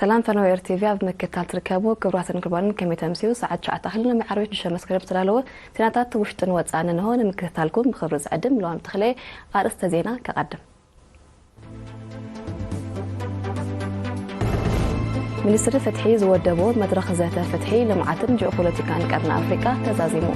ሰላም ፈነወ ኤር ቲቪ ኣብ ምክትታል ትርከቡ ክቡራትን ክቡራንን፣ ከመይ ተምስዩ? ሰዓት ትሽዓተ ኣኽሊ ሎሚ ዓርቢ ሽዱሽተ መስከረም ዝተዳለወ ዜናታት ውሽጥን ወጻእን እንሆ። ንምክትታልኩም ብኽብሪ ዝዕድም ለዋም ተኽለ። ኣርእስተ ዜና ከቐድም። ሚኒስትሪ ፍትሒ ዝወደቦ መድረኽ ዘተ ፍትሒ፣ ልምዓትን ጂኦፖለቲካን ቀርኒ ኣፍሪቃ ተዛዚሙ።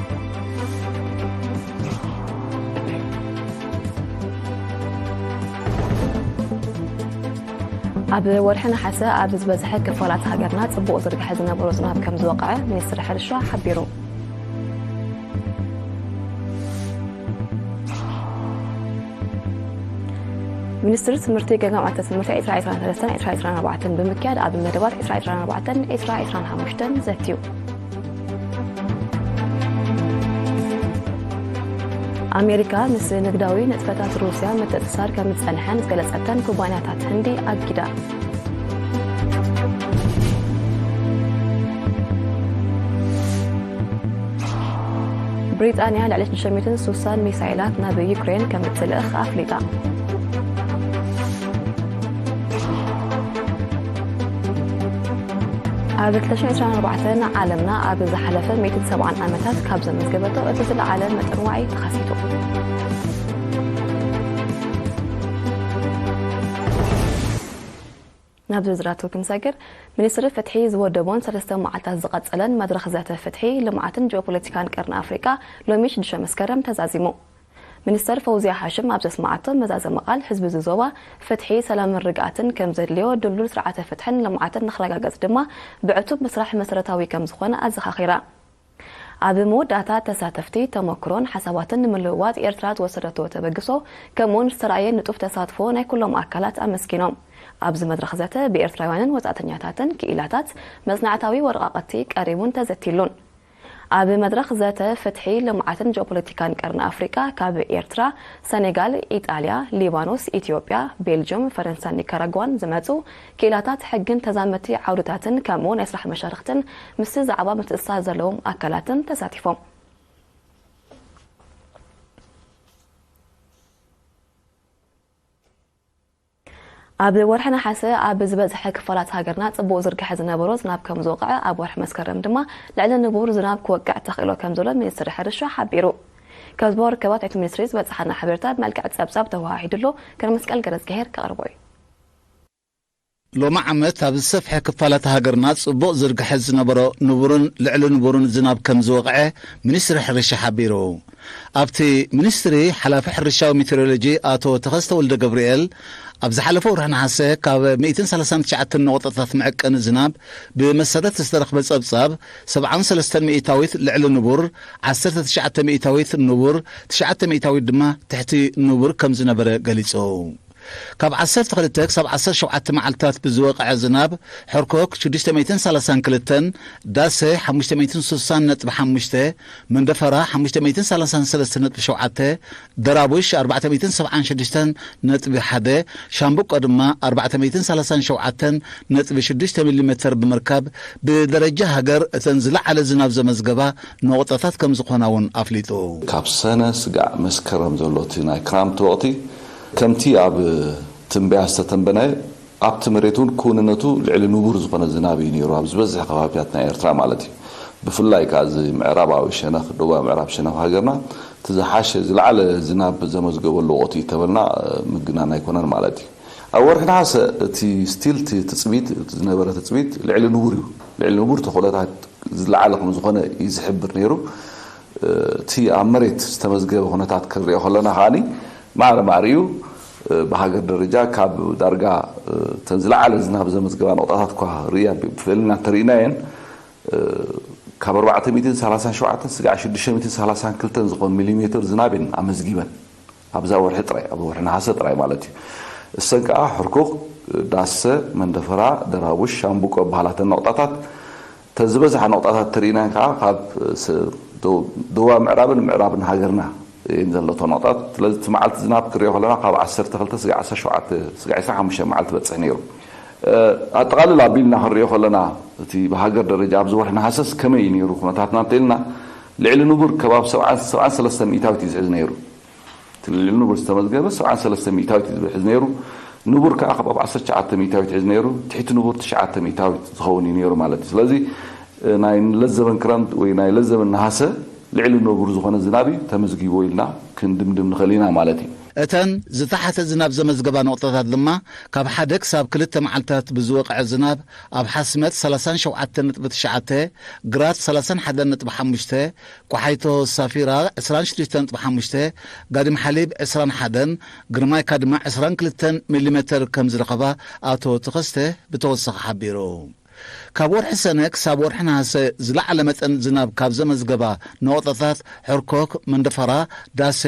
ኣብ ወርሒ ነሓሰ ኣብ ዝበዝሐ ክፋላት ሃገርና ጽቡቕ ዝርግሐ ዝነበሮ ዝናብ ከም ዝወቕዐ ሚኒስትሪ ሕርሻ ሓቢሩ። ሚኒስትሪ ትምህርቲ ገምጋም ዕለተ ትምህርቲ ዕስራ ዕስራን ሰለስተን ዕስራ ዕስራን ኣርባዕተን ብምክያድ ኣብ መደባት ዕስራ ዕስራን ኣርባዕተን ዕስራ ዕስራን ሓሙሽተን ዘትዩ። ኣሜሪካ ምስ ንግዳዊ ንጥፈታት ሩስያ ምትእስሳር ከም ዝጸንሐን ዝገለጸተን ኩባንያታት ህንዲ ኣጊዳ። ብሪጣንያ ልዕሊ ሽዱሽተ ሚእትን ስሳን ሚሳይላት ናብ ዩክሬን ከም እትልእኽ ኣፍሊጣ። ኣብ ክልተ ሽሕን ዕስራን ኣርባዕተን ዓለምና ኣብ ዝሓለፈ ሚእትን ሰብዓን ዓመታት ካብ ዘመዝገበቶ እቲ ዝለዓለ መጠን ዋዒ ተኸሲቱ። ናብ ዝርዝራቱ ክንሰግር፣ ሚኒስትሪ ፍትሒ ዝወደቦን ሰለስተ መዓልታት ዝቐጸለን መድረኽ ዘተ ፍትሒ፣ ልምዓትን ጂኦፖለቲካን ቀርኒ ኣፍሪቃ ሎሚ ሽዱሽተ መስከረም ተዛዚሙ። ሚኒስተር ፈውዝያ ሓሽም ኣብ ዘስመዓቶ መዛዘሚ ቃል፣ ህዝቢ እዚ ዞባ ፍትሒ፣ ሰላምን ርግኣትን ከም ዘድልዮ፣ ድልዱል ስርዓተ ፍትሕን ልምዓትን ንኽረጋገጽ ድማ ብዕቱብ ምስራሕ መሰረታዊ ከም ዝኾነ ኣዘኻኺራ። ኣብ መወዳእታ፣ ተሳተፍቲ ተመክሮን ሓሳባትን ንምልውዋጥ ኤርትራ ዝወሰደቶ ተበግሶ፣ ከምኡውን ዝተራእየ ንጡፍ ተሳትፎ ናይ ኩሎም ኣካላት ኣመስጊኖም። ኣብዚ መድረኽ ዘተ፣ ብኤርትራውያንን ወጻእተኛታትን ክኢላታት መጽናዕታዊ ወረቓቕቲ ቀሪቡን ተዘቲሉን። ኣብ መድረኽ ዘተ ፍትሒ፣ ልምዓትን ጂኦፖለቲካን ቀርኒ ኣፍሪቃ፣ ካብ ኤርትራ፣ ሰኔጋል፣ ኢጣልያ፣ ሊባኖስ፣ ኢትዮጵያ፣ ቤልጅም፣ ፈረንሳን ኒካራጓን ዝመጹ ክኢላታት ሕግን ተዛመድቲ ዓውድታትን፣ ከምኡ ናይ ስራሕ መሻርኽትን ምስቲ ዛዕባ ምትእስሳር ዘለዎም ኣካላትን ተሳቲፎም። ኣብ ወርሒ ነሓሰ ኣብ ዝበዝሐ ክፋላት ሃገርና ጽቡቕ ዝርግሐ ዝነበሮ ዝናብ ከም ዝወቕዐ፣ ኣብ ወርሒ መስከረም ድማ ልዕሊ ንቡር ዝናብ ክወቅዕ ተኽእሎ ከም ዘሎ ሚኒስትሪ ሕርሻ ሓቢሩ። ካብ ዝቦ ርክባት እቲ ሚኒስትሪ ዝበጽሓና ሓበሬታ ብመልክዕ ጸብጻብ ተወሃሂዱሎ። ገረመስቀል ገረዝግሄር ከቕርቦ እዩ። ሎሚ ዓመት ኣብ ዝሰፍሐ ክፋላት ሃገርና ጽቡቕ ዝርግሐ ዝነበሮ ንቡርን ልዕሊ ንቡርን ዝናብ ከም ዝወቕዐ ሚኒስትሪ ሕርሻ ሓቢሩ። ኣብቲ ሚኒስትሪ ሓላፊ ሕርሻዊ ሜቴሮሎጂ ኣቶ ተኸስተ ወልደ ገብርኤል፣ ኣብ ዝሓለፈ ወርሒ ነሓሰ ካብ ሚእትን ሰላሳን ትሽዓተን ነቑጣታት መዐቀኒ ዝናብ ብመሰረት ዝተረኽበ ጸብጻብ፣ ሰብዓን ሰለስተን ሚእታዊት ልዕሊ ንቡር፣ ዓሰርተ ትሽዓተ ሚእታዊት ንቡር፣ ትሽዓተ ሚእታዊት ድማ ትሕቲ ንቡር ከም ዝነበረ ገሊጹ። ካብ ዓሰርተ ክልተ ክሳብ ዓሰርተ ሸውዓተ መዓልታት ብዝወቕዐ ዝናብ፣ ሕርኮክ ሽዱሽተ ሚእትን ሰላሳን ክልተን፣ ዳሰ ሓሙሽተ ሚእትን ስሳን ነጥቢ ሓሙሽተ፣ መንደፈራ ሓሙሽተ ሚእትን ሰላሳን ሰለስተን ነጥቢ ሸውዓተ፣ ደራቡሽ ኣርባዕተ ሚእትን ሰብዓን ሽዱሽተን ነጥቢ ሓደ፣ ሻምብቆ ድማ ኣርባዕተ ሚእትን ሰላሳን ሸውዓተን ነጥቢ ሽዱሽተ ሚሊሜተር ብምርካብ፣ ብደረጃ ሃገር እተን ዝለዓለ ዝናብ ዘመዝገባ ነቑጣታት ከም ዝኾና እውን ኣፍሊጡ። ካብ ሰነ ስጋዕ መስከረም ዘሎ እቲ ናይ ክራምቲ ወቕቲ፣ ከምቲ ኣብ ትንበያ ዝተተንበናዮ፣ ኣብቲ መሬት እውን ክውንነቱ ልዕሊ ንቡር ዝኾነ ዝናብ እዩ ነይሩ፣ ኣብ ዝበዝሕ ከባቢታት ናይ ኤርትራ ማለት እዩ። ብፍላይ ከኣ እዚ ምዕራባዊ ሸነኽ፣ ደቡባዊ ምዕራብ ሸነኽ ሃገርና፣ እቲ ዝሓሸ፣ ዝለዓለ ዝናብ ዘመዝገበሉ ወቕቲ እዩ ተበልና፣ ምግናን ኣይኮነን ማለት እዩ። ኣብ ወርሒ ነሓሰ እቲ ስቲል፣ እቲ ትጽቢት፣ እቲ ዝነበረ ትጽቢት ልዕሊ ንቡር እዩ። ልዕሊ ንቡር ተኽእሎታት ዝለዓለ ከም ዝኾነ እዩ ዝሕብር ነይሩ። እቲ ኣብ መሬት ዝተመዝገበ ኩነታት ክንሪኦ ከለና ከኣኒ፣ ማዕረ ማዕሪኡ፣ ብሃገር ደረጃ ካብ ዳርጋ እተን ዝለዓለ ዝናብ ዘመዝገባ ነቑጣታት እኳ ርያ ብፍእልና እንተርኢናየን፣ ካብ ኣርባዕተ ሚእትን ሰላሳን ሸውዓተን ስጋዕ ሽዱሽተ ሚእትን ሰላሳን ክልተን ዝኾን ሚሊሜትር ዝናብ እየን ኣመዝጊበን። ኣብዛ ወርሒ ጥራይ፣ ኣብ ወርሒ ነሓሰ ጥራይ ማለት እዩ። እሰን ከኣ ሕርኩኽ፣ ዳሰ፣ መንደፈራ፣ ደራቡሽ፣ ሻምብቆ በሃላተን ነቑጣታት፣ እተን ዝበዝሓ ነቑጣታት ተርኢናን ከኣ ካብ ስ-፣ ደው-፣ ደቡባዊ ምዕራብን ምዕራብን ሃገርና እየን ዘለቶ ነቑጣት። ስለዚ እቲ መዓልቲ ዝናብ ክሪኦ ከለና ካብ ዓሰርተ ክልተ ስጋዕ ዓሰርተ ሸውዓተ፣ ስጋዕ ዕስራን ሓሙሽተን መዓልቲ በጽሕ ነይሩ። እ፣ ኣጠቓልል ኣቢልና ክንሪኦ ከለና፣ እቲ ብሃገር ደረጃ ኣብዚ ወርሒ ነሓሰስ ከመይ እዩ ነይሩ ኩነታትና እንተኢልና፣ ልዕሊ ንቡር ከባቢ ሰብዓን፣ ሰብዓን ሰለስተን ሚእታዊት እዩ ዝሕዝ ነይሩ። እቲ ልዕሊ ንቡር ዝተመዝገበ ሰብዓን ሰለስተን ሚእታዊት እዩ ዝሕዝ ነይሩ። ንቡር ከዓ ካብ ዓሰርተ ትሽዓተ ሚእታዊት ሒዝ ነይሩ፣ ትሕቲ ንቡር ትሽዓተ ሚእታዊት ዝኸውን እዩ ነይሩ ማለት እዩ። ስለዚ፣ እ፣ ናይ ለዘበን ክረምት ወይ ናይ ለዘበን ነሃሰ ልዕሊ ንቡር ዝኾነ ዝናብ እዩ ተመዝጊቡ ኢልና ክንድምድም ንኽእል ኢና ማለት እዩ። እተን ዝተሓተ ዝናብ ዘመዝገባ ነቑጣታት ድማ፣ ካብ ሓደ ክሳብ ክልተ መዓልታት ብዝወቕዐ ዝናብ ኣብ ሓስመት ሰላሳን ሸውዓተን ነጥቢ ትሽዓተ፣ ግራት ሰላሳን ሓደን ነጥቢ ሓሙሽተ፣ ቆሓይቶ ሳፊራ ዕስራን ሽዱሽተን ነጥቢ ሓሙሽተ፣ ጋዲም ሓሊብ ዕስራን ሓደን፣ ግርማይካ ድማ ዕስራን ክልተን ሚሊሜተር ከም ዝረኸባ ኣቶ ተኸስተ ብተወሳኺ ሓቢሩ። ካብ ወርሒ ሰነ ክሳብ ወርሒ ነሃሰ ዝለዓለ መጠን ዝናብ ካብ ዘመዝገባ ነቑጣታት ሕርኮክ፣ መንደፈራ፣ ዳሰ፣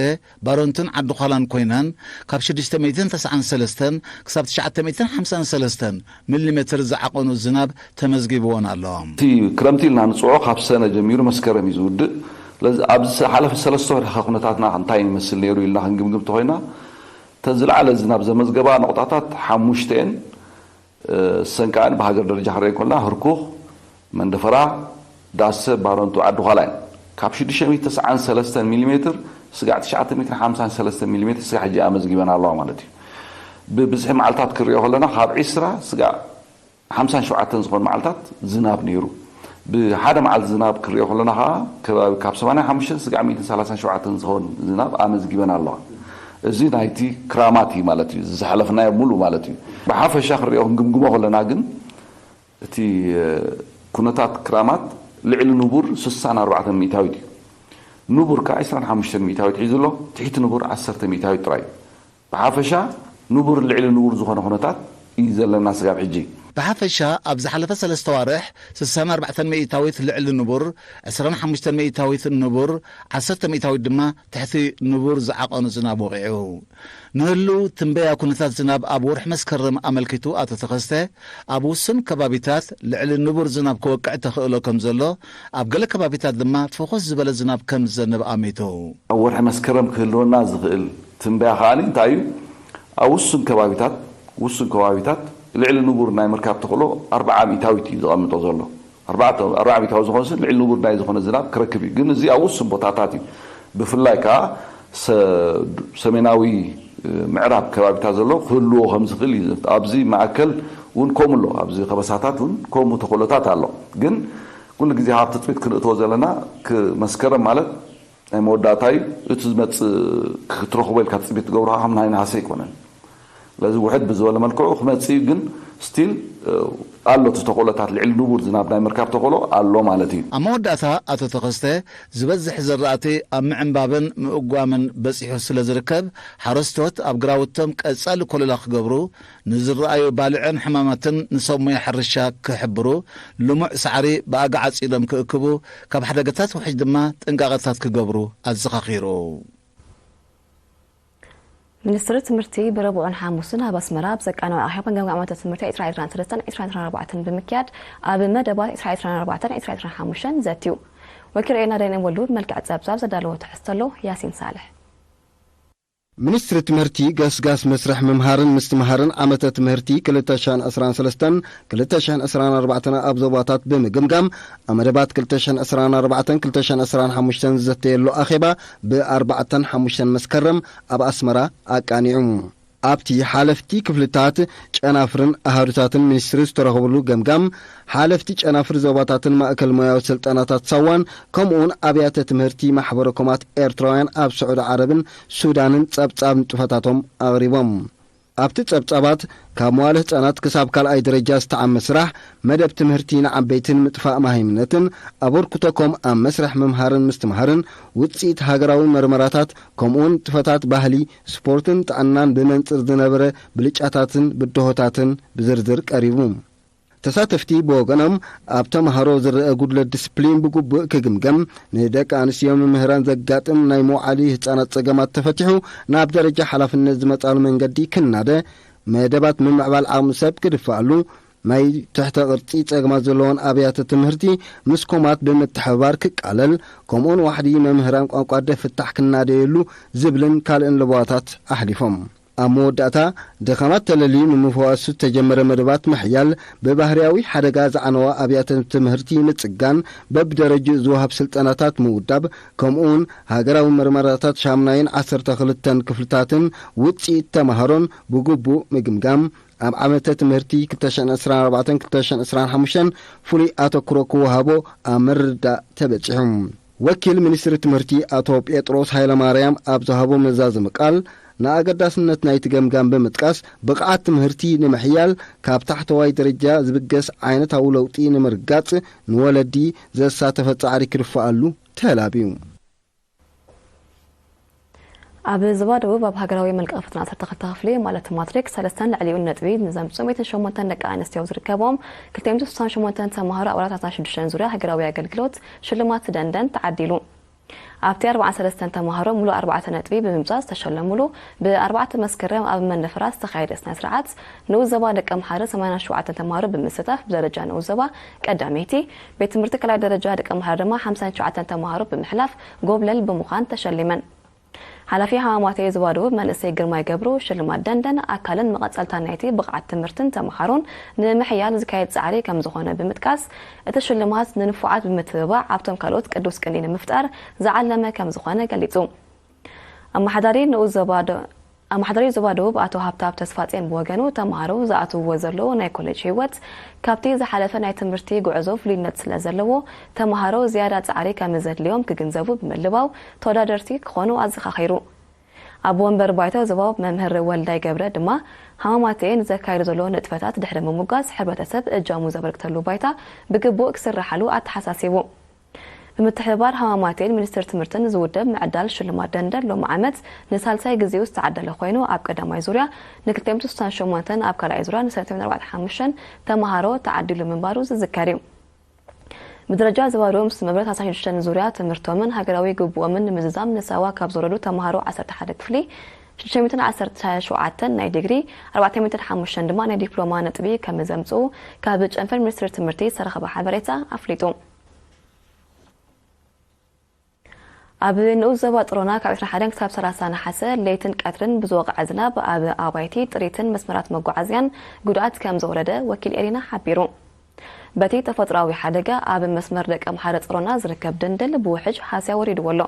ባረንቱን ዓዲ ዃላን ኮይነን፣ ካብ ሽዱሽተ ሚእትን ተስዓን ሰለስተን ክሳብ ትሽዓተ ሚእትን ሓምሳን ሰለስተን ሚሊሜትር ዝዓቐኑ ዝናብ ተመዝጊብዎን ኣሎ። እቲ ክረምቲ ኢልና ንፅውዖ ካብ ሰነ ጀሚሩ መስከረም እዩ ዝውድእ። ስለዚ ኣብዚ ዝሓለፈ ሰለስተ ወርሒ ኩነታትና እንታይ ይመስል ነይሩ ኢልና ክንግምግም እንተኾይና፣ እተን ዝለዓለ ዝናብ ዘመዝገባ ነቑጣታት ሓሙሽተ እየን። እ፣ ሰንቃን ብሃገር ደረጃ ክንርኢ ከለና ህርኩኽ፣ መንደፈራ፣ ዳሰ፣ ባረንቱ፣ ዓዲ ዃላ እየን። ካብ ሽዱሽተ ሚእቲ ተስዓን ሰለስተን ሚሊሜትር ስጋዕ ትሽዓተ ሚእትን ሓምሳን ሰለስተን ሚሊሜትር ስጋዕ ሕጂ ኣመዝጊበን ኣለዋ ማለት እዩ። ብብዝሒ መዓልታት ክንሪኦ ከለና ካብ ዕስራ ስጋዕ ሓምሳን ሸውዓተን ዝኾኑ መዓልታት ዝናብ ነይሩ። ብሓደ መዓልቲ ዝናብ ክንሪኦ ከለና ከዓ ከባቢ ካብ ሰማንያን ሓሙሽተን ስጋዕ ሚእትን ሰላሳን ሸውዓተን ዝኾን ዝናብ ኣመዝጊበን ኣለዋ። እዚ ናይቲ ክራማት እዩ ማለት እዩ፣ ዝሓለፍናዮ ሙሉ ማለት እዩ። ብሓፈሻ ክንሪኦ ክንግምግሞ ከለና ግን እቲ፣ እ፣ ኩነታት ክራማት ልዕሊ ንቡር ስሳን ኣርባዕተን ሚእታዊት እዩ። ንቡር ከዓ ዕስራን ሓሙሽተን ሚእታዊት ሒዙ ኣሎ፣ ትሕቲ ንቡር ዓሰርተ ሚእታዊት ጥራይ እዩ። ብሓፈሻ ንቡር ልዕሊ ንቡር ዝኾነ ኩነታት እዩ ዘለና ስጋብ ሕጂ። ብሓፈሻ ኣብ ዝሓለፈ ሰለስተ ዋርሕ ስሳን ኣርባዕተን ሚእታዊት ልዕሊ ንቡር፣ ዕስራን ሓሙሽተን ሚእታዊት ንቡር፣ ዓሰርተ ሚእታዊት ድማ ትሕቲ ንቡር ዝዓቐኑ ዝናብ ወቒዑ። ንህሉ ትንበያ ኩነታት ዝናብ ኣብ ወርሒ መስከረም ኣመልኪቱ ኣቶ ተኸስተ፣ ኣብ ውሱን ከባቢታት ልዕሊ ንቡር ዝናብ ክወቅዕ ተኽእሎ ከም ዘሎ፣ ኣብ ገለ ከባቢታት ድማ ፍኹስ ዝበለ ዝናብ ከም ዝዘንብ ኣሚቱ። ኣብ ወርሒ መስከረም ክህልወና ዝኽእል ትንበያ ከኣ እንታይ እዩ? ኣብ ውሱን ከባቢታት፣ ውሱን ከባቢታት ልዕሊ ንቡር ናይ ምርካብ ተኽእሎ ኣርብዓ ሚእታዊት እዩ ዘቐምጦ ዘሎ። ኣርባዕተ፣ ኣርብዓ ሚእታዊ ዝኾነ ስን ልዕሊ ንቡር ናይ ዝኾነ ዝናብ ክረክብ እዩ። ግን እዚ ኣብ ውሱን ቦታታት እዩ። ብፍላይ ከኣ ሰ-፣ ሰሜናዊ፣ እ፣ ምዕራብ ከባቢታት ዘሎ ክህልዎ ከም ዝኽእል እዩ። ኣብዚ ማእከል እውን ከምኡ ኣሎ። ኣብዚ ከበሳታት እውን ከምኡ ተኽእሎታት ኣሎ። ግን ኩሉ ግዜ ካብ ትጽቢት ክንእትዎ ዘለና ክ-፣ መስከረም ማለት ናይ መወዳእታ እዩ። እቲ ዝመጽእ ክትረኽቦ ኢልካ ትጽቢት ትገብሮ ከም ናይ ነሃሰ ኣይኮነን። ስለዚ ውሕድ ብዝበለ መልክዑ ክመጽእ እዩ፣ ግን ስቲል፣ እ፣ ኣሎ እቲ ተኽእሎታት ልዕሊ ንቡር ዝናብ ናይ ምርካብ ተኽእሎ ኣሎ ማለት እዩ። ኣብ መወዳእታ ኣቶ ተኸስተ፣ ዝበዝሕ ዘራእቲ ኣብ ምዕንባብን ምእጓምን በጺሑ ስለ ዝርከብ፣ ሓረስቶት ኣብ ግራውቶም ቀጻሊ ኮለላ ክገብሩ፣ ንዝረኣዩ ባልዕን ሕማማትን ንሰብ ሞያ ሕርሻ ክሕብሩ፣ ልሙዕ ሳዕሪ ብኣጋ ዓጺዶም ክእክቡ፣ ካብ ሓደጋታት ውሕጅ ድማ ጥንቃቐታት ክገብሩ ኣዘኻኺሩ። ሚኒስትሪ ትምህርቲ ብረቡዕን ሓሙስን ኣብ ኣስመራ ኣብ ዘቃነወ ኣኼባ ገምጋም ዓመተ ትምህርቲ ዕስራ ዕስራን ሰለስተን ዕስራ ዕስራን ኣርባዕተን ብምክያድ፣ ኣብ መደባት ዕስራ ዕስራን ኣርባዕተን ዕስራ ዕስራን ሓሙሽተን ዘትዩ። ወኪል ሬና ዳይን ወልዱ ብመልክዕ ጸብጻብ ዘዳለዎ ትሕዝቶ ኣሎ። ያሲን ሳልሕ። ሚኒስትሪ ትምህርቲ ገስጋስ መስርሕ ምምሃርን ምስትምሃርን ዓመተ ትምህርቲ ክልተ ሽሕን ዕስራን ሰለስተን ክልተ ሽሕን ዕስራን ኣርባዕተን ኣብ ዞባታት ብምግምጋም፣ ኣብ መደባት ክልተ ሽሕን ዕስራን ኣርባዕተን ክልተ ሽሕን ዕስራን ሓሙሽተን ዝዘተየሉ ኣኼባ ብ ኣርባዕተን ሓሙሽተን መስከረም ኣብ ኣስመራ ኣቃኒዑ። ኣብቲ ሓለፍቲ ክፍልታት፣ ጨናፍርን ኣሃዱታትን ሚኒስትሪ ዝተረኸብሉ ገምጋም፣ ሓለፍቲ ጨናፍር ዞባታትን ማእከል ሞያዊ ስልጠናታት ሳዋን፣ ከምኡውን ኣብያተ ትምህርቲ ማሕበረ ኮማት ኤርትራውያን ኣብ ስዑዲ ዓረብን ሱዳንን ጸብጻብ ንጥፈታቶም ኣቕሪቦም። ኣብቲ ጸብጻባት፣ ካብ መዋለ ህጻናት ክሳብ ካልኣይ ደረጃ ዝተዓመ ስራሕ፣ መደብ ትምህርቲ ንዓበይትን ምጥፋእ መሃይምነትን፣ ኣበርክቶ ኮም ኣብ መስርሕ ምምሃርን ምስትምሃርን፣ ውጽኢት ሃገራዊ መርመራታት፣ ከምኡውን ንጥፈታት ባህሊ፣ ስፖርትን ጥዕናን ብመንጽር ዝነበረ ብልጫታትን ብድሆታትን ብዝርዝር ቀሪቡ። ተሳተፍቲ ብወገኖም፣ ኣብ ተምሃሮ ዝረአ ጉድለት ዲስፕሊን ብግቡእ ክግምገም፣ ንደቂ ኣንስትዮ መምህራን ዘጋጥም ናይ መውዓሊ ህጻናት ጸገማት ተፈቲሑ፣ ናብ ደረጃ ሓላፍነት ዝመጻሉ መንገዲ ክናደ፣ መደባት ምምዕባል ዓቕሚ ሰብ ክድፋኣሉ፣ ናይ ትሕተ ቅርጺ ጸገማት ዘለዎን ኣብያተ ትምህርቲ ምስ ኮማት ብምትሕብባር ክቃለል፣ ከምኡውን ዋሕዲ መምህራን ቋንቋ ደፍታሕ ክናደየሉ ዝብልን ካልእን ለበዋታት ኣሕሊፎም። ኣብ መወዳእታ፣ ድኻማት ተለልዩ ንምፍዋሱ ዝተጀመረ መደባት ምሕያል፣ ብባህርያዊ ሓደጋ ዝዓነዋ ኣብያተ ትምህርቲ ምጽጋን፣ በብደረጅኡ ዝወሃብ ስልጠናታት ምውዳብ፣ ከምኡውን ሃገራዊ መርመራታት ሻምናይን ዓሰርተ ክልተን ክፍልታትን ውጽኢት ተማሃሮን ብግቡእ ምግምጋም፣ ኣብ ዓመተ ትምህርቲ ክልተ ሽሕን ዕስራን ኣርባዕተን ክልተ ሽሕን ዕስራን ሓሙሽተን ፍሉይ ኣተኩሮ ክወሃቦ ኣብ ምርዳእ ተበጺሑ። ወኪል ሚኒስትሪ ትምህርቲ ኣቶ ጴጥሮስ ሃይለማርያም ኣብ ዝሃቦ መዛዘሚ ቃል፣ ንኣገዳስነት ናይቲ ገምጋም ብምጥቃስ፣ ብቕዓት ትምህርቲ ንምሕያል ካብ ታሕተዋይ ደረጃ ዝብገስ ዓይነታዊ ለውጢ ንምርጋጽ ንወለዲ ዘሳተፈ ጻዕሪ ክድፋኣሉ ተላብዩ። ኣብ ዞባ ደቡብ ኣብ ሃገራዊ መልቀቂ ፈተና ዓሰርተ ክልተ ክፍሊ ማለት ማትሪክ ሰለስተን ልዕሊኡን ነጥቢ ንዘምጽኡ ሚእትን ሸሞንተን ደቂ ኣንስትዮ ዝርከቦም ክልተ ሚእትን ስሳን ሸሞንተን ተማሃሮ ኣባላት ኣስራ ሽዱሽተ ዙርያ ሃገራዊ ኣገልግሎት ሽልማት ደንደን ተዓዲሉ። ኣብቲ ኣርባዓን ሰለስተን ተማሃሮ ሙሉእ ኣርባዕተ ነጥቢ ብምምጻእ ዝተሸለሙሉ፣ ብኣርባዕተ መስከረም ኣብ መንደፈራ ዝተኻየደ ስነ ስርዓት ንኡስ ዞባ ደቂ ኣምሓረ ሰማንያን ሸውዓተን ተማሃሮ ብምስታፍ ብደረጃ ንኡስ ዞባ ቀዳመይቲ፣ ቤት ትምህርቲ ካልኣይ ደረጃ ደቂ ኣምሓረ ድማ ሓምሳን ሸውዓተን ተማሃሮ ብምሕላፍ ጎብለል ብምዃን ተሸሊመን። ሓላፊ ሃማማተይ ዞባ ደቡብ መንእሰይ ግርማይ ገብሩ፣ ሽልማት ደንደን ኣካልን መቐጸልታን ናይቲ ብቕዓት ትምህርትን ተምሃሮን ንምሕያል ዝካየድ ጻዕሪ ከም ዝኾነ ብምጥቃስ፣ እቲ ሽልማት ንንፉዓት ብምትብባዕ ኣብቶም ካልኦት ቅዱስ ቅኒ ንምፍጣር ዝዓለመ ከም ዝኾነ ገሊጹ። ኣመሓዳሪ ንኡስ ዞባ ደ-፣ ኣመሓዳሪ ዞባ ደቡብ ኣቶ ሃብተኣብ ተስፋጼን ብወገኑ፣ ተምሃሮ ዝኣትውዎ ዘለዉ ናይ ኮሌጅ ህይወት ካብቲ ዝሓለፈ ናይ ትምህርቲ ጉዕዞ ፍሉይነት ስለ ዘለዎ፣ ተምሃሮ ዝያዳ ጻዕሪ ከም ዘድልዮም ክግንዘቡ ብምልባው፣ ተወዳደርቲ ክኾኑ ኣዘኻኺሩ። ኣብ ወንበር ባይቶ ዞባ መምህር ወልዳይ ገብረ ድማ፣ ሃማማተኤ ንዘካየዶ ዘሎ ንጥፈታት ድሕሪ ምሙጋስ፣ ሕብረተሰብ እጃሙ ዘበርክተሉ ባይታ ብግቡእ ክስርሓሉ ኣተሓሳሲቡ። ብምትሕብባር ሃማማተኤን ሚኒስትሪ ትምህርትን ዝውደብ ምዕዳል ሽልማት ደንደን ሎሚ ዓመት ንሳልሳይ ግዜኡ ዝተዓደለ ኮይኑ፣ ኣብ ቀዳማይ ዙርያ ንክልተ ሚእትን ስሳን ሸሞንተን፣ ኣብ ካልኣይ ዙርያ ንሰለስተ ሚእትን ኣርባዕተ ሓሙሽተን ተምሃሮ ተዓዲሉ ምንባሩ ዝዝከር እዩ። ብደረጃ ዞባ ደቡብ ምስ መበለት ኣስራ ሽዱሽተ ዙርያ ትምህርቶምን ሃገራዊ ግቡኦምን ንምዝዛም ንሳዋ ካብ ዝወረዱ ተምሃሮ ዓሰርተ ሓደ ክፍሊ፣ ሽዱሽተ ሚእትን ዓሰርተ ሸውዓተን ናይ ዲግሪ፣ ኣርባዕተ ሚእትን ሓሙሽተን ድማ ናይ ዲፕሎማ ነጥቢ ከም ዘምጽኡ ካብ ጨንፈር ሚኒስትሪ ትምህርቲ ዝተረኸበ ሓበሬታ ኣፍሊጡ። ኣብ ንኡስ ዞባ ጥሮና ካብ ዕስራን ሓደን ክሳብ ሰላሳ ነሓሰ ለይትን ቀትርን ብዝወቕዐ ዝናብ ኣብ ኣባይቲ፣ ጥሪትን መስመራት መጓዓዝያን ጉድኣት ከም ዘውረደ ወኪል ኤሪና ሓቢሩ። በቲ ተፈጥሮኣዊ ሓደጋ ኣብ መስመር ደቂ ኣምሓረ ጥሮና ዝርከብ ድንድል ብውሕጅ ሃስያ ወሪድዎ ኣሎ።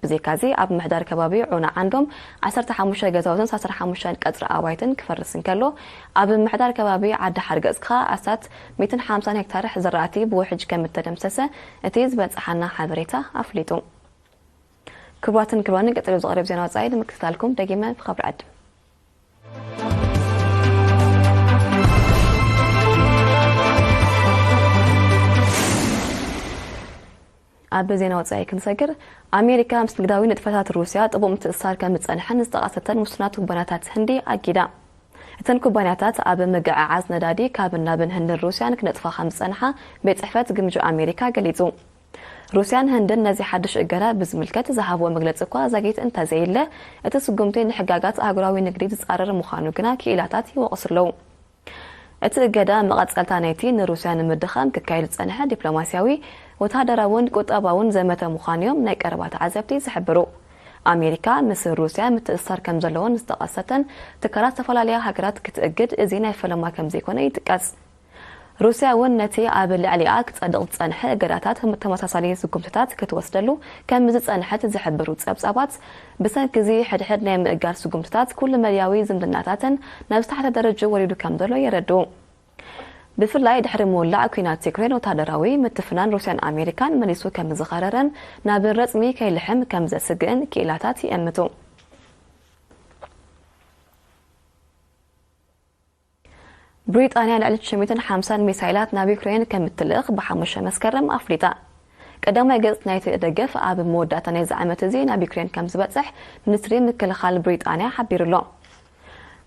ብዘይካዚ ኣብ ምሕዳር ከባቢ ዑና ዓንዶም ዓሰርተ ሓሙሽተ ገዛውትን ዓሰርተ ሓሙሽተ ቀጽሪ ኣባይትን ክፈርስ እንከሎ፣ ኣብ ምሕዳር ከባቢ ዓዲ ሓርገጽ ከኣ ኣስታት ሚእትን ሓምሳን ሄክታር ዝራእቲ ብውሕጅ ከም እተደምሰሰ እቲ ዝበጽሓና ሓበሬታ ኣፍሊጡ። ክቡራትን ክቡራንን፣ ቀጺሉ ዝቐርብ ዜና ወጻኢ ንምክትታልኩም ደጊመ ብኽብሪ ዕድም። ኣብ ዜና ወጻኢ ክንሰግር፣ ኣሜሪካ ምስ ንግዳዊ ንጥፈታት ሩስያ ጥቡቕ ምትእስሳር ከም ዝጸንሐን ዝጠቐሰተን ውሱናት ኩባንያታት ህንዲ ኣጊዳ። እተን ኩባንያታት ኣብ ምግዕዓዝ ነዳዲ ካብን ናብን ህንድን ሩስያን ክነጥፋ ከም ዝጸንሓ ቤት ጽሕፈት ግምጃ ኣሜሪካ ገሊጹ። ሩስያን ህንድን ነዚ ሓድሽ እገዳ ብዝምልከት ዝሃብዎ መግለጺ እኳ ዛጊት እንተዘየለ፣ እቲ ስጉምቲ ንሕጋጋት ኣህጉራዊ ንግዲ ዝጻረር ምዃኑ ግና ክኢላታት ይወቕሱ ኣለዉ። እቲ እገዳ መቐጸልታ ናይቲ ንሩስያ ንምድኻም ክካየድ ዝጸንሐ ዲፕሎማስያዊ፣ ወተሃደራውን ቁጠባውን ዘመተ ምዃኑ'ዮም ናይ ቀረባ ተዓዘብቲ ዝሕብሩ። ኣሜሪካ ምስ ሩስያ ምትእስሳር ከም ዘለወን ዝጠቐሰተን ትካላት ዝተፈላለያ ሃገራት ክትእግድ እዚ ናይ ፈለማ ከም ዘይኮነ ይጥቀስ። ሩስያ እውን ነቲ ኣብ ልዕሊኣ ክጸድቕ ዝጸንሐ እገዳታት ተመሳሳሊ ስጉምትታት ክትወስደሉ ከም ዝጸንሐት ዝሕብሩ ጸብጻባት፣ ብሰንኪ እዚ ሕድሕድ ናይ ምእጋድ ስጉምትታት ኩሉ መዳያዊ ዝምድናታተን ናብ ዝተሓተ ደረጃ ወሪዱ ከም ዘሎ የረድኡ። ብፍላይ ድሕሪ ምውላዕ ኲናት ዩክሬን፣ ወተሃደራዊ ምትፍናን ሩስያን ኣሜሪካን መሊሱ ከም ዝኸረረን ናብ ረጽሚ ከይልሕም ከም ዘስግእን ክኢላታት ይእምቱ። ብሪጣንያ ልዕሊ ሽዱሽተ ሚእትን ሓምሳን ሚሳይላት ናብ ዩክሬን ከም እትልእኽ ብሓሙሽተ መስከረም ኣፍሊጣ። ቀዳማይ ገጽ ናይቲ ደገፍ ኣብ መወዳእታ ናይዚ ዓመት እዚ ናብ ዩክሬን ከም ዝበጽሕ ሚኒስትሪ ምክልኻል ብሪጣንያ ሓቢሩ ኣሎ።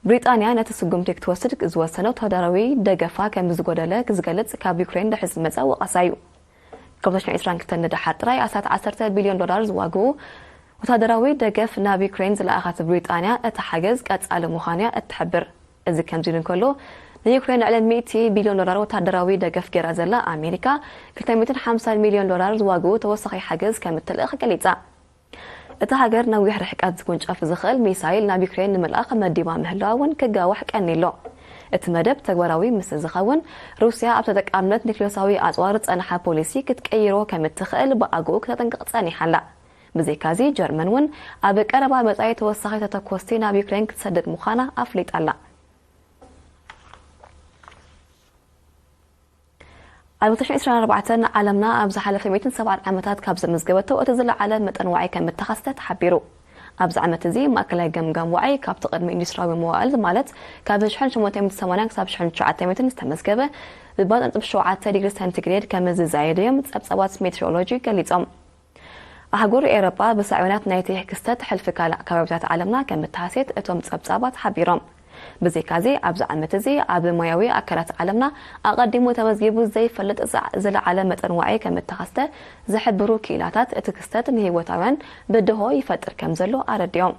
ብሪጣንያ ነቲ ስጉምቲ ክትወስድ ዝወሰነ ወተሃደራዊ ደገፋ ከም ዝጎደለ ክዝገልጽ ካብ ዩክሬን ድሕሪ ዝመጸ ወቐሳ እዩ። ካብ ክልተ ሽሕን ዕስራን ክልተን ንደሓር ጥራይ ኣስታት ዓሰርተ ቢልዮን ዶላር ዝዋግኡ ወተሃደራዊ ደገፍ ናብ ዩክሬን ዝለኣኸት ብሪጣንያ፣ እቲ ሓገዝ ቀጻሊ ምዃኑ እያ እትሕብር። እዚ ከምዚ ኢሉ እንከሎ፣ ንዩክሬን ልዕሊ ሚእቲ ቢልዮን ዶላር ወተሃደራዊ ደገፍ ገይራ ዘላ ኣሜሪካ፣ ክልተ ሚእትን ሓምሳን ሚልዮን ዶላር ዝዋግኡ ተወሳኺ ሓገዝ ከም እትልእኽ ገሊጻ። እታ ሃገር ነዊሕ ርሕቀት ዝውንጨፍ ዝኽእል ሚሳይል ናብ ዩክሬን ንምልኣኽ መዲባ ምህላዋ እውን ክጋዋሕ ቀኒሎ። እቲ መደብ ተግባራዊ ምስ ዝኸውን፣ ሩስያ ኣብ ተጠቃምነት ኒክሌሳዊ ኣጽዋር ዝጸንሓ ፖሊሲ ክትቀይሮ ከም እትኽእል ብኣግኡ ክተጠንቅቕ ጸኒሓ ኣላ። ብዘይካዚ፣ ጀርመን እውን ኣብ ቀረባ መጻኢ ተወሳኺ ተተኮስቲ ናብ ዩክሬን ክትሰድድ ምዃና ኣፍሊጣ ኣላ። ኣብ ክልተ ሽሕን ዕስራን ኣርባዕተን ዓለምና ኣብ ዝሓለፈ ሚእትን ሰብዓን ዓመታት ካብ ዘመዝገበቶ እቲ ዝለዓለ መጠን ዋዒ ከም እተኸስተ ተሓቢሩ። ኣብዚ ዓመት እዚ ማእከላይ ገምጋም ዋዒ ካብቲ ቅድሚ ኢንዱስትሪያዊ መዋእል ማለት ካብ ሽሕን ሸሞንተ ሚእትን ሰማንያን ክሳብ ሽሕን ትሽዓተ ሚእትን ዝተመዝገበ ብባዶ ነጥቢ ሸውዓተ ዲግሪ ሰንቲግሬድ ከም ዝዛየደ እዮም ጸብጻባት ሜትሮሎጂ ገሊጾም። ኣህጉር ኤውሮጳ ብሳዕቤናት ናይቲ ክስተት ሕልፊ ካልእ ከባቢታት ዓለምና ከም እተሃስየት እቶም ጸብጻባት ሓቢሮም። ብዘይካዚ ኣብዚ ዓመት እዚ ኣብ ማያዊ ኣካላት ዓለምና ኣቐዲሙ ተመዝጊቡ ዘይፈልጥ ዝዓ- ዝለዓለ መጠን ዋዒ ከም እተኸስተ ዝሕብሩ ክኢላታት፣ እቲ ክስተት ንህይወታውያን ብድሆ ይፈጥር ከም ዘሎ ኣረዲኦም።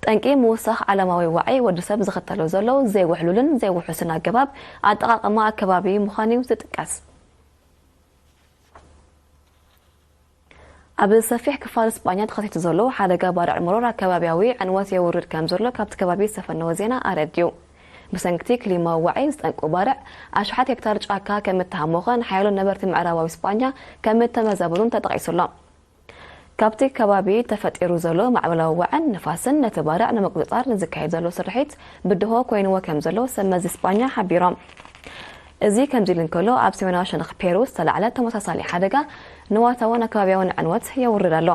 ጠንቂ ምውሳኽ ዓለማዊ ዋዒ ወዲ ሰብ ዝኽተሎ ዘሎ ዘይውሕሉልን ዘይውሑስን ኣገባብ ኣጠቓቕማ ኣከባቢ ምዃኑ እዩ ዝጥቀስ። ኣብ ሰፊሕ ክፋል ስጳኛ ተኸሲቱ ዘሎ ሓደጋ ባርዕ መሮር ኣከባቢያዊ ዕንወት የውርድ ከም ዘሎ ካብቲ ከባቢ ዝተፈነወ ዜና ኣረዲኡ። ብሰንክቲ ክሊማዊ ዋዒ ዝጠንቁ ባርዕ ኣሽሓት ሄክታር ጫካ ከም እተሃሞኸን ሓያሎ ነበርቲ ምዕራባዊ ስጳኛ ከም እተመዛበሉን ተጠቒሱ ኣሎ። ካብቲ ከባቢ ተፈጢሩ ዘሎ ማዕበላዊ ዋዕን ንፋስን ነቲ ባርዕ ንምቁጽጻር ንዝካየድ ዘሎ ስርሒት ብድሆ ኮይንዎ ከም ዘሎ ሰብ መዚ ስጳኛ ሓቢሮም። እዚ ከምዚ ኢሉ እንከሎ፣ ኣብ ሰሜናዊ ሸነኽ ፔሩ ዝተላዕለ ተመሳሳሊ ሓደጋ ንዋታውን ኣከባቢያውን ዕንወት የውርድ ኣሎ።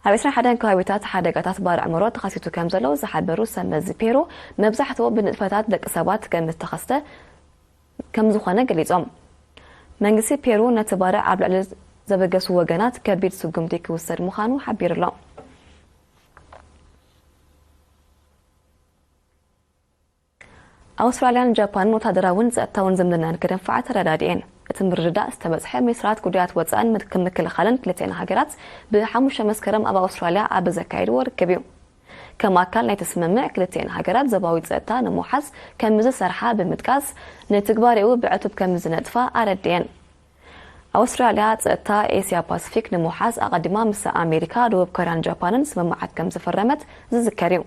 ኣብ ዕስራን ሓደን ከባቢታት ሓደጋታት ባርዕ መሮር ተኸሲቱ ከም ዘሎ ዝሓበሩ ሰብ መዚ ፔሩ፣ መብዛሕትኡ ብንጥፈታት ደቂ ሰባት ከም ዝተኸስተ ከም ዝኾነ ገሊጾም። መንግስቲ ፔሩ ነቲ ባርዕ ኣብ ልዕሊ ዘበገሱ ወገናት ከቢድ ስጉምቲ ክውሰድ ምዃኑ ሓቢሩ ኣሎ። ኣውስትራልያን ጃፓንን ወታደራውን ጸጥታውን ዝምድናን ክደንፍዓ ተረዳዲኤን። እቲ ምርድዳእ ዝተበጽሐ ሚኒስትራት ጉዳያት ወጻእን ምክ- ምክልኻልን ክልቲኣን ሃገራት ብሓሙሽተ መስከረም ኣብ ኣውስትራልያ ኣብ ዘካየድዎ ርክብ እዩ። ከም ኣካል ናይቲ ስምምዕ፣ ክልቲኣን ሃገራት ዞባዊ ጸጥታ ንምውሓስ ከም ዝሰርሓ ብምጥቃስ፣ ንትግባሬኡ ብዕቱብ ከም ዝነጥፋ ኣረዲኤን። ኣውስትራልያ ጸጥታ ኤስያ ፓሲፊክ ንምውሓስ ኣቐዲማ ምስ ኣሜሪካ፣ ደቡብ ኮርያን ጃፓንን ስምምዓት ከም ዝፈረመት ዝዝከር እዩ።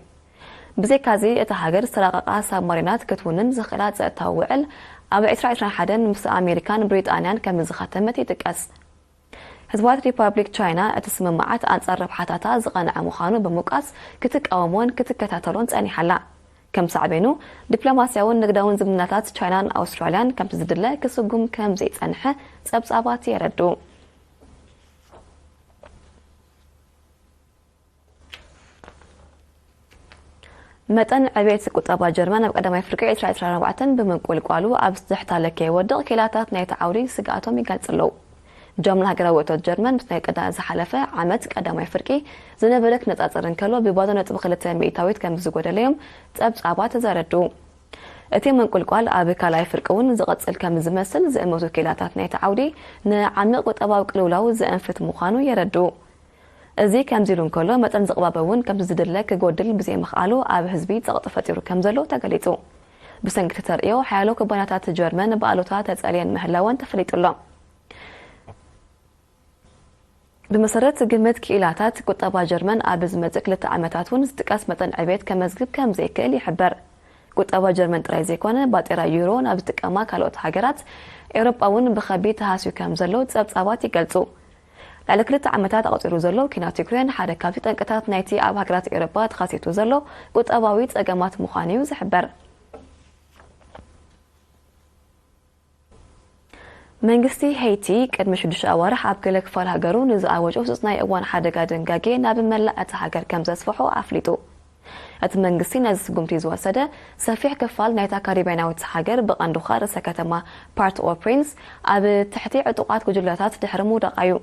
ብዘይካዚ፣ እታ ሃገር ዝተራቐቓ ሳብማሪናት ክትውንን ዝኽእላ ጸጥታዊ ውዕል ኣብ ዕስራ ዕስራን ሓደን ምስ ኣሜሪካን ብሪጣንያን ከም ዝኸተመት ይጥቀስ። ህዝባዊት ሪፓብሊክ ቻይና እቲ ስምምዓት ኣንጻር ረብሓታታ ዝቐንዐ ምዃኑ ብምውቃስ ክትቃወሞን ክትከታተሎን ጸኒሓ ኣላ። ከም ሳዕቤኑ፣ ዲፕሎማስያውን ንግዳውን ዝምድናታት ቻይናን ኣውስትራልያን ከምቲ ዝድለ ክስጉም ከም ዘይጸንሐ ጸብጻባት የረድኡ። መጠን ዕቤት ቁጠባ ጀርመን ኣብ ቀዳማይ ፍርቂ ዕስራ ዕስራን ኣርባዕተን ብምንቁልቋሉ ኣብ ዝሕታለ ከይወድቕ ክኢላታት ናይቲ ዓውዲ ስግኣቶም ይገልጹ ኣለዉ። ጃምላ ሃገራዊ እቶት ጀርመን ምስ ናይ ቀዳ- ዝሓለፈ ዓመት ቀዳማይ ፍርቂ ዝነበረ ክነጻጸር እንከሎ ብባዶ ነጥቢ ክልተ ሚእታዊት ከም ዝጎደለ እዮም ጸብጻባት ዘረድኡ። እቲ ምንቁልቋል ኣብ ካልኣይ ፍርቂ እውን ዝቕጽል ከም ዝመስል ዝእምቱ ክኢላታት ናይቲ ዓውዲ ንዓሚቕ ቁጠባዊ ቅልውላው ዘእንፍት ምዃኑ የረድኡ። እዚ ከምዚ ኢሉ እንከሎ፣ መጠን ዝቕባበ እውን ከምቲ ዝድለ ክጎድል ብዘይምኽኣሉ ኣብ ህዝቢ ጸቕጢ ፈጢሩ ከም ዘሎ ተገሊጹ። ብሰንኪ እቲ ተርእዮ፣ ሓያሎ ኩባንያታት ጀርመን ብኣሉታ ተጸልየን ምህላወን ተፈሊጡ ኣሎ። ብመሰረት ግምት ክኢላታት፣ ቁጠባ ጀርመን ኣብ ዝመጽእ ክልተ ዓመታት እውን ዝጥቀስ መጠን ዕቤት ከመዝግብ ከም ዘይክእል ይሕበር። ቁጠባ ጀርመን ጥራይ ዘይኮነ፣ ባጤራ ዩሮ ናብ ዝጥቀማ ካልኦት ሃገራት ኤውሮጳ እውን ብኸቢድ ተሃስዩ ከም ዘሎ ጸብጻባት ይገልጹ። ልዕሊ ክልተ ዓመታት ኣቑጺሩ ዘሎ ኲናት ዩክሬን ሓደ ካብቲ ጠንቅታት ናይቲ ኣብ ሃገራት ኤውሮጳ ተኸሲቱ ዘሎ ቁጠባዊ ጸገማት ምዃኑ እዩ ዝሕበር። መንግስቲ ሄይቲ ቅድሚ ሽዱሽተ ኣዋርሕ ኣብ ገለ ክፋል ሃገሩ ንዝኣወጆ ህጹጽ ናይ እዋን ሓደጋ ድንጋጌ ናብ መላእ እታ ሃገር ከም ዘስፍሖ ኣፍሊጡ። እቲ መንግስቲ ነዚ ስጉምቲ ዝወሰደ ሰፊሕ ክፋል ናይታ ካሪብያናዊት ሃገር ብቐንዱ ኸኣ ርእሰ ከተማ ፓርት ኦ ፕሪንስ ኣብ ትሕቲ ዕጡቓት ጉጅለታት ድሕሪ ምውዳቓ እዩ።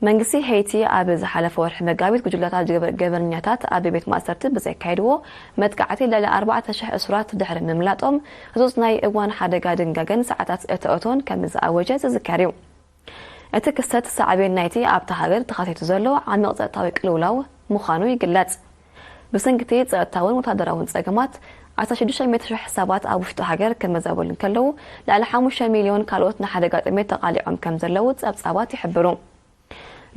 መንግስቲ ሄይቲ ኣብ ዝሓለፈ ወርሒ መጋቢት ጉጅለታት ገበ- ገበነኛታት ኣብ ቤት ማእሰርቲ ብዘካየድዎ መጥቃዕቲ ልዕሊ ኣርባዕተ ሽሕ እሱራት ድሕሪ ምምላጦም ህጹጽ ናይ እዋን ሓደጋ ድንጋገን ሰዓታት እተእቶን ከም ዝኣወጀ ዝዝከር እዩ። እቲ ክስተት ሳዕቤን ናይቲ ኣብታ ሃገር ተኸሲቱ ዘሎ ዓሚቕ ጸጥታዊ ቅልውላው ምዃኑ ይግለጽ። ብሰንኪ እቲ ጸጥታውን ወታደራውን ጸገማት፣ ዓሰርተ ሽዱሽተ ሚእቲ ሽሕ ሰባት ኣብ ውሽጢ ሃገር ክመዛበሉ እንከለዉ፣ ልዕሊ ሓሙሽተ ሚልዮን ካልኦት ንሓደጋ ጥሜት ተቓሊዖም ከም ዘለዉ ጸብጻባት ይሕብሩ።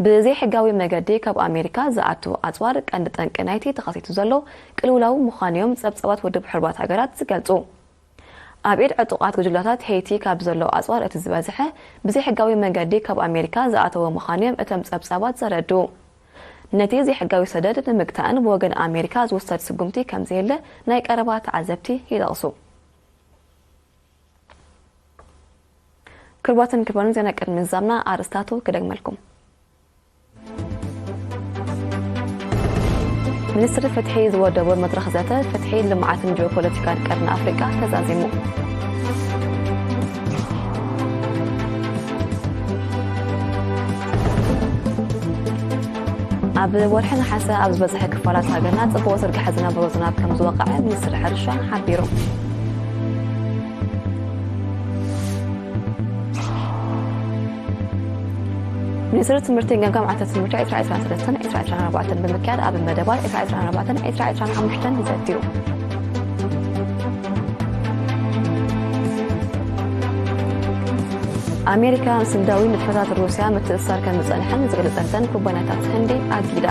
ብዘይሕጋዊ መገዲ ካብ ኣሜሪካ ዝኣቱ ኣጽዋር ቀንዲ ጠንቂ ናይቲ ተኸሲቱ ዘሎ ቅልውላው ምዃኑ እዮም ጸብጻባት ውድብ ሕቡራት ሃገራት ዝገልጹ። ኣብ ኢድ ዕጡቓት ጉጅላታት ሄይቲ ካብ ዘሎ ኣጽዋር እቲ ዝበዝሐ ብዘይሕጋዊ መገዲ ካብ ኣሜሪካ ዝኣተወ ምዃኑ እዮም እቶም ጸብጻባት ዘረድኡ። ነቲ ዘይሕጋዊ ሰደድ ንምግታእን ብወገን ኣሜሪካ ዝውሰድ ስጉምቲ ከም ዘየለ ናይ ቀረባ ተዓዘብቲ ይጠቕሱ። ክቡራትን ክቡራንን፣ ዜና ቅድሚ ምዝዛምና ኣርእስታቱ ክደግመልኩም። ሚኒስትሪ ፍትሒ ዝወደቦ መድረኽ ዘተ ፍትሒ፣ ልምዓትን ጂኦፖለቲካን ቀርኒ ኣፍሪቃ ተዛዚሙ። ኣብ ወርሒ ነሓሰ ኣብ ዝበዝሐ ክፋላት ሃገርና ጽቡቕ ዝርግሐ ዝነበሮ ዝናብ ከም ዝወቕዐ ሚኒስትሪ ሕርሻ ሓቢሩ። ሚኒስትሪ ትምህርቲ ገምጋም ዓመተ ትምህርቲ ዕስራ ዕስራን ሰለስተን ዕስራ ዕስራን ኣርባዕተን ብምክያድ ኣብ መደባት ዕስራ ዕስራን ኣርባዕተን ዕስራ ዕስራን ሓሙሽተን ዘትዩ። ኣሜሪካ ምስ ህንዳዊ ንጥፈታት ሩስያ ምትእስሳር ከም ዝጸንሐን ዝገለጸተን ኩባንያታት ህንዲ ኣጊዳ።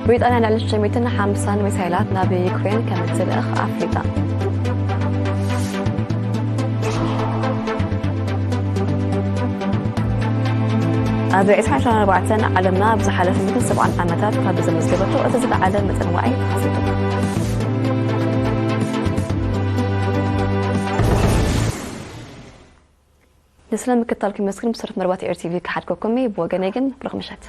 ብሪጣንያ ልዕሊ ሽዱሽተ ሚእትን ሓምሳን ሚሳይላት ናብ ዩክሬን ከም እትልእኽ ኣፍሊጣ። ኣብ ዕስራን ዕስራን ኣርባዕተን ዓለምና ኣብ ዝሓለፈ ሚእትን ሰብዓን ዓመታት ካብ ዘመዝገበቶ እቲ ዝለዓለ መጠን ዋዒ ተኸሲቱ። ንስለ ምክትታልኩም የመስግን። ብሰረት መርባት ኤር ቲቪ ክሓድገኩም እየ። ብወገነይ ግን ብሩኽ ምሸት።